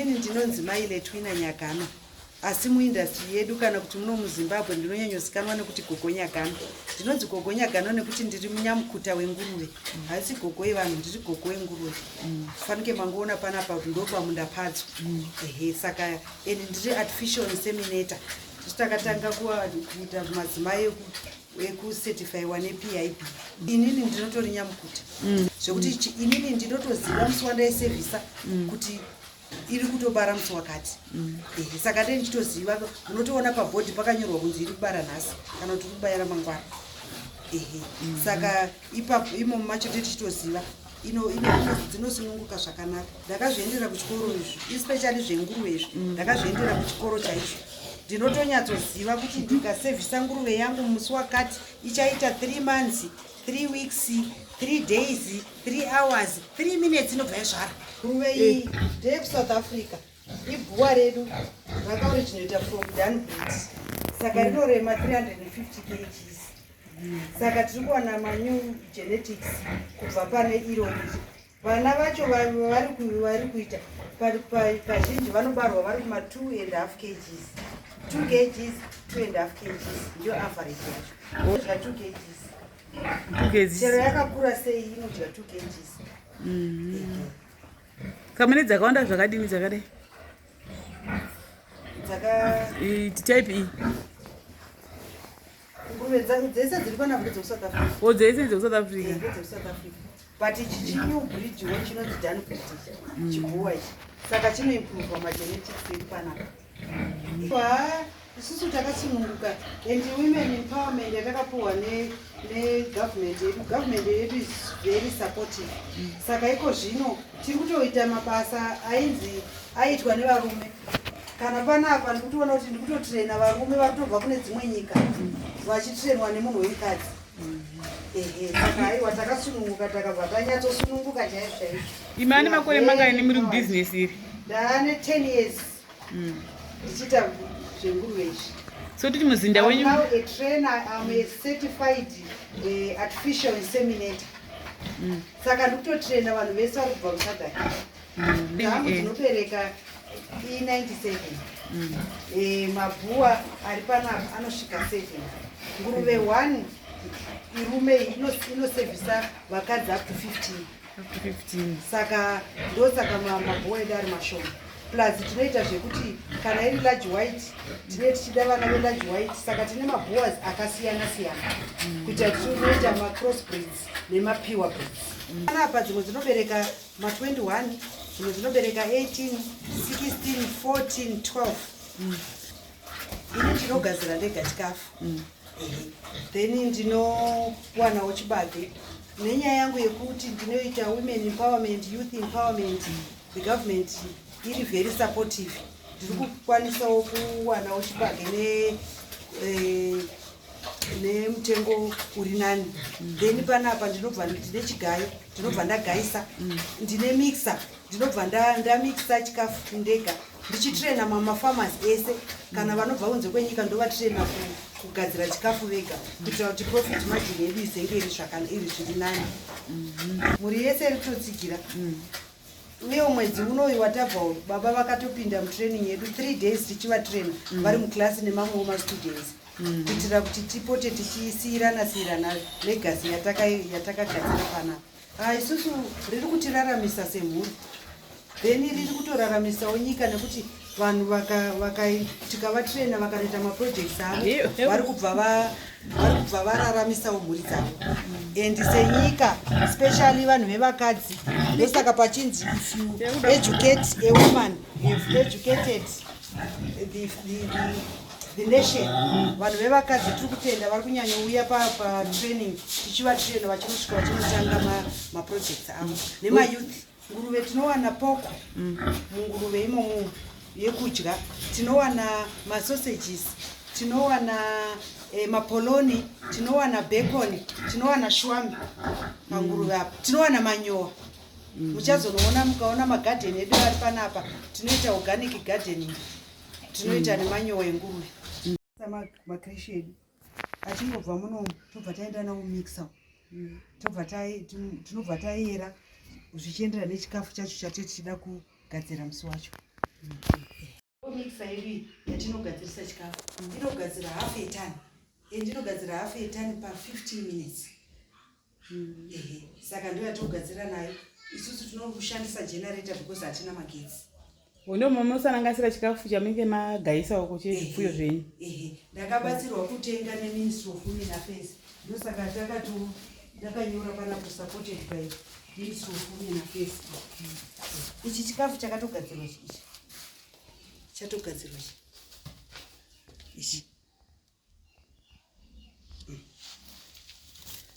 Ini ndinonzi Mai Letwina Nyagano, asi muindastry yedu kana kuti muno muZimbabwe ndinonyanyozikanwa nekuti Gogo Nyagano. Ndinonzi Gogo Nyagano nekuti ndiri munyamukuta wenguruve. Haisi gogo yevanhu, ndiri gogo wenguruve. Fanike mangoona panapa kuti ndopamunda padzo. Ehe, saka and ndiri artificial inseminator. Tisu takatanga kuita madzimai ekucertifyiwa nePIB. Inini ndinotori nyamukuta. Zvekuti inini ndinotoziva musi wandaisevhisa kuti iri kutobara musi wakati. Ehe, saka dai ndichitoziva, munotoona pabhodhi pakanyorwa kunzi iri kubara nhasi kana kuti iri kubayara mangwana. Ehe, saka ipapo imomo macho tichitoziva dzinosununguka zvakanaka. Ndakazviendera kuchikoro izvi, especially zvenguruve izvi, ndakazviendera kuchikoro chaizvo. Ndinotonyatsoziva kuti ndikasevhisa nguruve yangu musi wakati ichaita 3 months, 3 weeks, 3 days, 3 hours, 3 minutes inobva yazvara. Nguruve iyi ndeyekuSouth Africa, iboer redu rakaoriginator from Danbred, saka rinorema 350 kgs. Saka tiri kuwana manew genetics kubva pane iro riri. Vana vacho vari kuita kazhinji vanobarwa vari kuma 2.5 kgs, 2 kgs, 2.5 kgs ndiyo average yacho. Inodya 2 kgs. Chero yakakura sei inodya 2 kgs. Kamune dzakawanda zvakadini dzakadai? Dzaka Type iyi. Nguruve dzese dziri panapa ndedzekusouth Africa. O, dzese ndedzekuSouth Africa. NdedzekuSouth Africa, but ichi chinew breed wo chinonzi Danbred, chiboer ichi, saka chinoimprova magenetics edu panapa. Ha, isusu takasununguka and women empowerment yatakapuhwa negovernment yedu, government yedu is very supportive. Saka iko zvino tiri kutoita mabasa ainzi aitwa nevarume. Kana panapa ndikutoona kuti ndikutotraina varume vari kutobva kune dzimwe nyika vachitrainwa nemunhu wemukadzi. Ehe, saka aiwa, takasununguka, takabva tanyatsosununguka chaizvo chaizvo. Imani makore mangani muri mubhizinesi iri? Ndaane 10 years ndichiita zvenguruve izvi. So titi muzinda I'm wenyu now a trainer, I'm a certified artificial inseminator. Saka ndikutotraina vanhu vese vari kubva kuSADC. Dhamu dzinobereka i97. Maboer ari panapa anosvika 7. Nguruve 1 irume inosevhisa vakadzi up to 15. Up to 15. Saka ndosaka maboer edu ari mashoma. Plus tinoita zvekuti kana iri large white, tinee tichida vana velarge white, saka tine maboers akasiyana siyana kuita tinoita macross breeds nemapure breeds. Panapa dzimwe dzinobereka ma21, dzimwe dzinobereka 18, 16, 14, 12. Ini ndinogadzira ndega chikafu. Ehe. Then ndinowanawo chibage nenyaya yangu yekuti ndinoita women empowerment, youth empowerment. The government iri very supportive. Ndiri kukwanisawo kuwanawo chibage nemutengo uri nani. Then panapa ndinobva ndine chigayo, ndinobva ndagaisa. Ndine mixer, ndinobva ndamixa chikafu ndega, ndichitraina mamafarmers ese. Kana vanobva kunze kwenyika ndovatraina kugadzira chikafu vega, kuitira kuti profit margin yedu izenge iri iri zviri nani. Mhuri yese iri kutotsigira. Uye mwedzi unoyu watabva uyu, baba vakatopinda mutraining yedu 3 days tichivatraina vari muklasi nemamwewo mastudents, kuitira kuti tipote tichisiyirana siyirana legacy yatakagadzira panapa. Ah, isusu riri kutiraramisa semhuri, then riri kutoraramisawo nyika nekuti vanhu tikavatraina vakanoita maprojects avo, vari kubva vararamisawo mhuri dzavo and senyika, especially vanhu vevakadzi. Ndosaka pachinzi if you educate a woman, you have educated the nation. Vanhu vevakadzi tiri kutenda vari kunyanyouya patraining, tichivatraina, vachinosvika vachinotanga maprojects avo nemayouth. Nguruve tinowana pork munguruve imomo yekudya, tinowana masausages, tinowana mapoloni, tinowana bacon, tinowana shwami panguruve apa, tinowana manyowa. Muchazonoona mukaona magadheni edu ari panapa, tinoita organic gardening, tinoita nemanyowa enguruve. Makrishi edu achingobva munomu, tobva taenda nawo mixer, tinobva tayera zvichienderana nechikafu chacho chate tichida kugadzira musi wacho. Mixer yedu iyi yatinogadzirisa chikafu inogadzira half a ton, and inogadzira half a ton pa15 minutes. Ehe, saka ndo yatinogadzira nayo. Isusu tinoshandisa generator because hatina magetsi. Ndo munosanganganisira chikafu chamunenge magaisa uko chezvipfuyo zvenyu? Ehe, ndakabatsirwa kutenga neMinistry of Women Affairs. Ndosaka takato ndakanyora panapo, "Supported by Ministry of Women Affairs." Ichi chikafu chakatogadzirwa ichi, chatogadzirwa ichi.